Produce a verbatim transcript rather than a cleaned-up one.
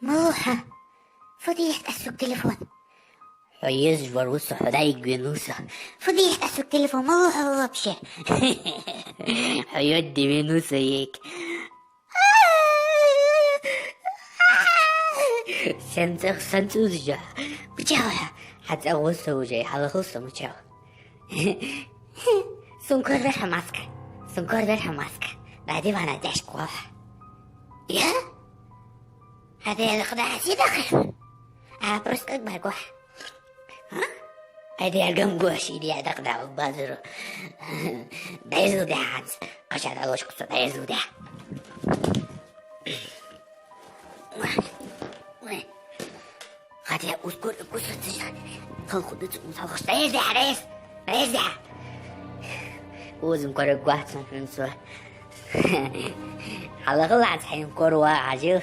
Малув хьо? Фу дийхьа тӀа сога телефон? Хьо езаш вар ва со, хьо дӀайига венав со. Фу дийхьа тӀа сога телефон? Малув хьо вообще? Хьо йодде венав со, Ек. Сен цӀагӀа, сен цӀагӀа уже? Мичахьа хьо? Хьа цӀагӀа ва со уже, хьалахал со, мичахьа. Сона кораваьр хьа маска. Сона кораваьр хьа маска. ДӀа дивана тӀа тешка воалл хьо. Я? Хьа дера дакъа да хьа сий дакъа? А, просто как баргва. А? Хьа дера гам гуш, иди я дакъа да базару. ДӀаерзал де хӀанз. Кхаша дӀалош кхы со дӀаерзал де. Ой. Ой. Хьа дера узкор кусаца. Халху да цу халхаш дӀаерзал де, дӀаерзал. ДӀаерзал. Узам кораг гуш хӀанз со. Хьалахал хӀанз хьайна корава хьажал.